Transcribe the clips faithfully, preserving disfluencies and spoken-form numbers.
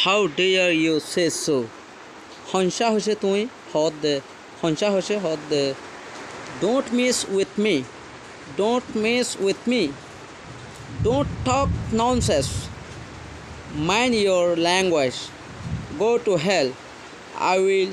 How dare you say so? Honcá hoicé tuñí hoódde, honcá hoicé hoódde. Don't mess with me, don't mess with me. Don't talk nonsense. Mind your language. Go to hell. I will.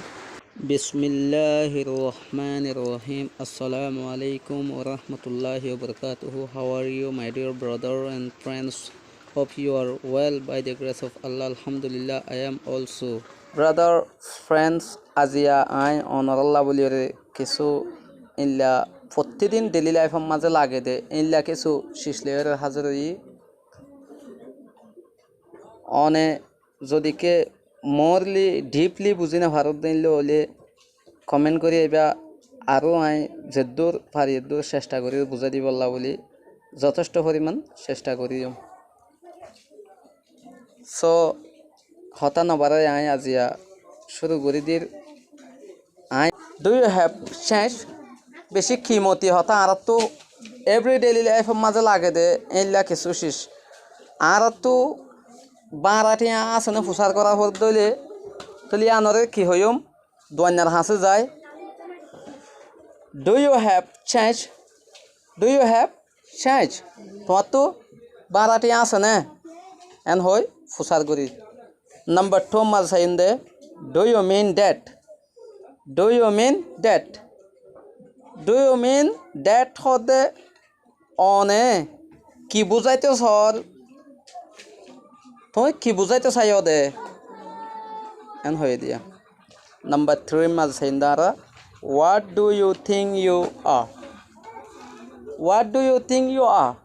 Bismillahir Rahmanir Rahim. Assalamu alaikum wa rahmatullahi wa barakatuhu. How are you, my dear brother and friends? Hope you are well by the grace of Allah. Alhamdulillah, I am also. Brother, friends, aziya aññí onorálla bóliyoré kissú ílla fottí din daily life or mazé lage de, ílla kissú cic loiyóre házir óiyi. One zodi ke morely, deeply buzí no faródde ílla óile comment gorí aibá, aró aññí zeddúr fari eddúr cectha gorí buzái dibolla bóli zothectho foriman cectha gorí diyum. So, hotá no barái aññí aziya cúru gorí dir. Aññí, do you have change? Bicí kimoti hotá añáráttu every daily life or mazé lage de, éilla kissú cic. Añáráttu báñra thiañ asé né fusár gorá foredde óile, tóile yíanoré ki hoiyúm? Duainnar hañsé zai. Do you have change? Do you have change? Tuáñráttu báñra thiañ asé né? Eén hoói fusár gorí. Number two mazé saiyúm de, do you mean that? Do you mean that? Do you mean that hoódde one ki buzáito soór? Tuñí ki buzáito saiyó de? Eén hoiyé diya. Number three mazé saiyúm de añára, what do you think you are? What do you think you are?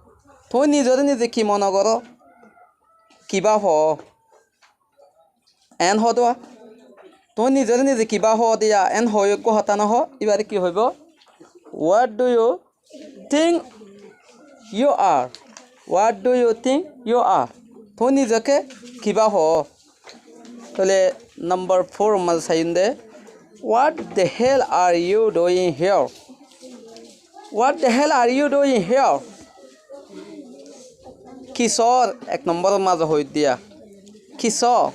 Tuñí nizoré nize ki mone goró? Kibá hoó? Eén hoódde, tuñí nizoré nize kibá hoó diya, eén hoói eggúa hotá nohoó, íbaré ki hoibó? What do you think you are? What do you think you are? Tuñí nizoké kibá hoó? Tóile number four mazé saiyúm de, what the hell are you doing here? What the hell are you doing here? Ki soór? Ek nombor mazé hoóidde yá. Ki soó?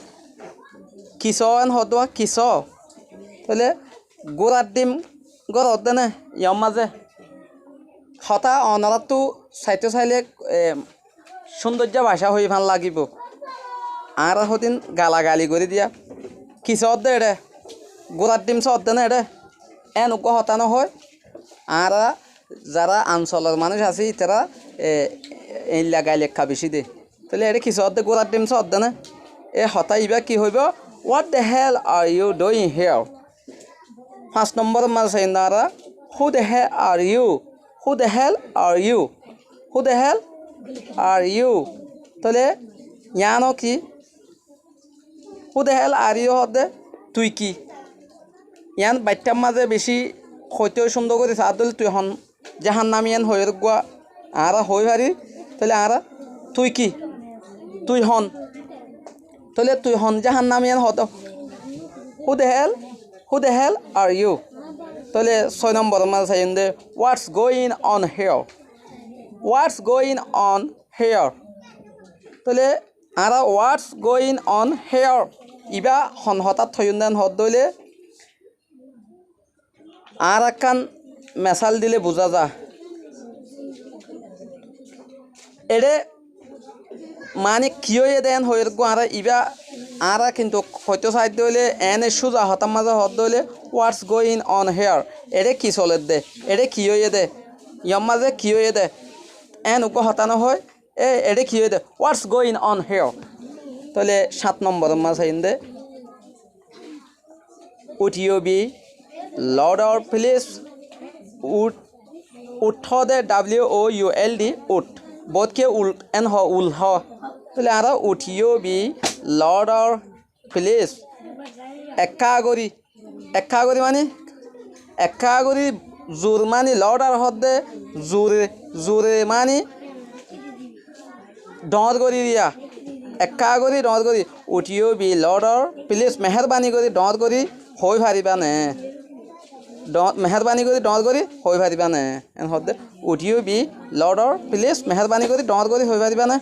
Ki soó eén hoódde, ki soó? Tóile gúrar dhim górot de né, yór mazé. Hotá onoráttu saitó sailé, e, cúndoijja bacá hoói fán lagibóu. Añára hodún galagali gorí diya. Ki soódde eçé? Gúrar dhim soódde né eçé? Eén uggúa hotá nohoói. Añára zará ansolor manúic así, ítará, e, eilla gail ekká bicí de. Tóile eçé ki soódde? Gúrar dhim soódde né? E hotá ibá ki hoibó? What the hell are you doing here? Fañs nombor mazé saiyúm de añára, who the hell are you? Who the hell are you? Who the hell are you? Tóile yiáno ki? Who the hell are you hoódde tui ki? Yián baiththár mazé bicí hoitó cúndor gorí saá dóile tui hon jahannami eén hoiyóre eggúa añára hoói fari. Tóile añára tui ki? Tui hon? Tóile tui hon jahannami eén hoódde. Who the hell? Who the hell are you? Tóile sói nombor mazé saiyúm de, what's going on here? What's going on here? Tóile añára what's going on here ibá hon hotát hoiyúm de eén hoódde óile, añára ekkán mesál dile buzá za. Eçé maáni ki óiye dé eén hoiyóre eggúa añára ibá añára kintu hoitó saidde óile eéne cúza hotár mazé hoódde óile, what's going on here? Eçé ki soledde? Eçé ki óiye dé? Yór mazé ki óiye dé? Eén uggúa hotá nohoói. E, eçé ki óiye dé? What's going on here? Tóile cát nombor mazé saiyúm de, would you be louder, please? Would, would hoódde W O U L D, would. Bout ke ul, eén hoó, ul hoó. Tóile añára would you be louder, please? Ekká gorí, ekká gorí mani, ekká gorí zur mani louder hoódde, zure, zure mani dhoóñr gorí diya. Ekká gorí dhoóñr gorí, would you be louder, please? Mehérbani gorí dhoóñr gorí hoói faribá né? Dhoóñr, mehérbani gorí dhoóñr gorí hoói faribá né? Eén hoódde, would you be louder, please? Mehérbani gorí dhoóñr gorí hoói faribá né?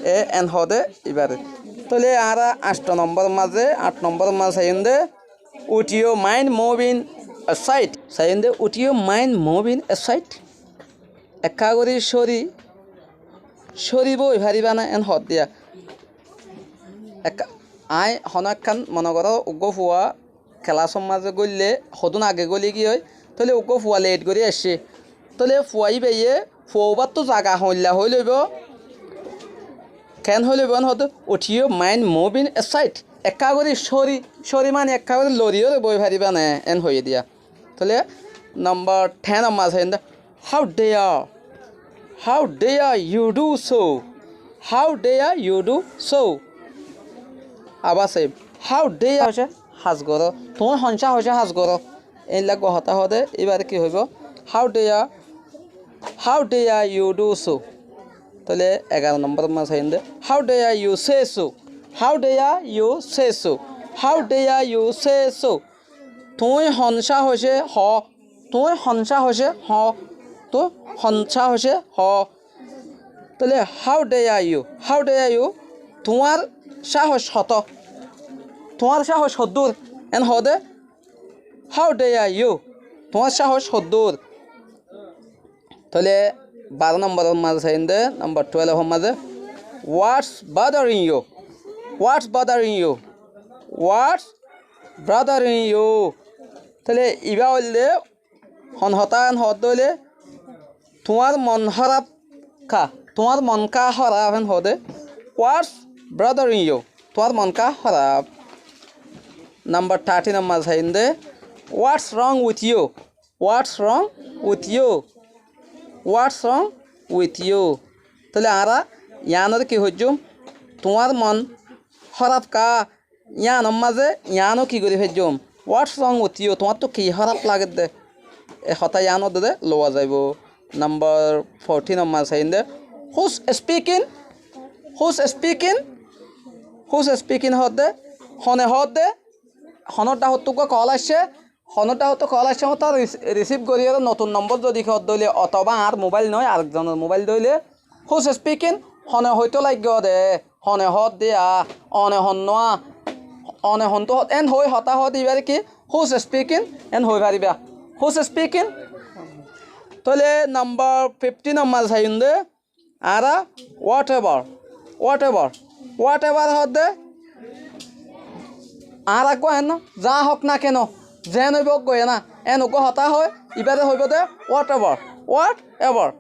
E en hoóde ibáre. Tóile añára añctho nombóror mazé, añctho nombóror mazé saiyúm de, would you mind moving aside? Saiyúm de, would you mind moving aside? Ekká gorí córi, córi boói faribá né en hoódde. Ekká, aññí honó ekkán mone goró uggúa fua kelásor mazé góille hodún age góli giyói, tóile uggúa fua leit gorí aiccé. Tóile fua íbayé fua ubáttu zaga hoilla hoói loibóu. Keén hoói loibóu en hoódde, would you mind moving aside? Ekká gorí córi, córi mani ekká gorí loriyóre boói faribá né en hoiyé diya. Tóile nombor thenor mazé saiyúm de, how dare, how dare you do so? How dare you do so? Abar saiyúm, how dare hoóiccé has goró, tuñí hon cáhosé has goró. Éilla uggúa hotá hoóde, íbaré ki hoibóu? How dare, how dare you do so? Tóile egaró nombóror mazé saiyúm de, how dare you say so? How dare you say so? How dare you say so? Tuñí hon cáhosé hoó, tuñí hon cáhosé hoó, tuñí hon cáhosé hoó. Tóile how dare you, how dare you, tuáñr cáhos hotó, tuáñr cáhos hoddúr en hoóde, how dare you, tuáñr cáhos hoddúr. Tóile baró nombóror mazé saiyúm de, nombor twelve or mazé, what's bothering you? What's bothering you? What's bothering you? Tóile ibá óilde hon hotá en hoódde óile, tuáñr mon hóraf ká, tuáñr mon ká hóraf en hoóde, what's bothering you? Tuáñr mon ká hóraf. Nombor thirteen or mazé saiyúm de, what's wrong with you? What's wrong with you? What's wrong with you? Tóile añára yiánoré ki hoijjúm? Tuáñr mon hóraf ká, yiánor mazé yiáno ki gorí faijjúm? What's wrong with you? Tuáñttu ki hóraf lagedde? E hotá yián ódde lowá zaibou. Nombor fourteen or mazé saiyúm de, who's speaking? Who's speaking? Who's speaking hoódde, hone hoódde, honór dháhottú uggúa kol aiccé, honór dháhottú kol aiccé, óta ris-, risív goríyoré notun nombór zodi ki hoódde óile, otóba añár mobáil noói, arekzonor mobáil de óile, who's speaking? Hone hoitó laiggé de, hone hoódde, one honnúa, one hontú hoód-, en hoói hotá hoóde ibáre ki, who's speaking? En hoói faribá. Who's speaking? Tóile nombor fifteen or mazé saiyúm de, añára whatever, whatever, whatever hoódde, añára uggúa en, za hók na keno, zeén óibou óggoiyé na, en uggúa hotá hoói, ibáre hoibóu de whatever, whatever.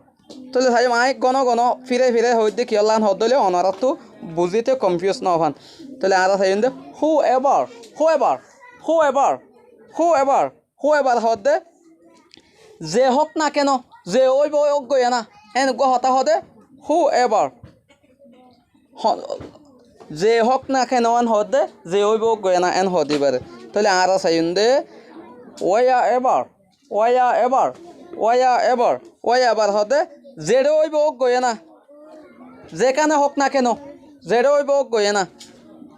Tóile saiyúm aññí góno góno fírai fírai hoóidde kiyólla en hoódde óile onoráttu buzíte confuse nófan. Tóile añára saiyúm de whoever, whoever, whoever, whoever. Whoever hoódde, ze hók na keno, ze óibou óggoiyé na, en uggúa hotá hoóde, whoever. Ho-, ze hók na keno en hoódde, ze óibou óggoiyé na, en hoóde ibáre. Tóile añára saiyúm de, wherever, wherever, wherever, wherever hoódde, zeçé óibou óggoiyé na. Zekáne hók na keno, zeçé óibou óggoiyé na.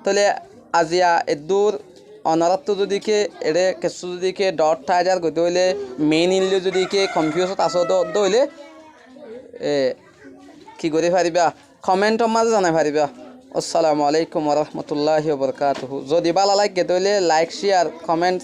Tóile aziya eddúr, onoráttu zodi ke eçé kessú zodi ke dhawt tháizar goitó óile, meaning loi zodi ke confuse asó de, de óile, e, ki gorí faribá? Comment or mazé zanai faribá. Assalamu alaikum wa rahmatullahi wa barakatuhu. Zodi bála laiggé de óile like, share, comment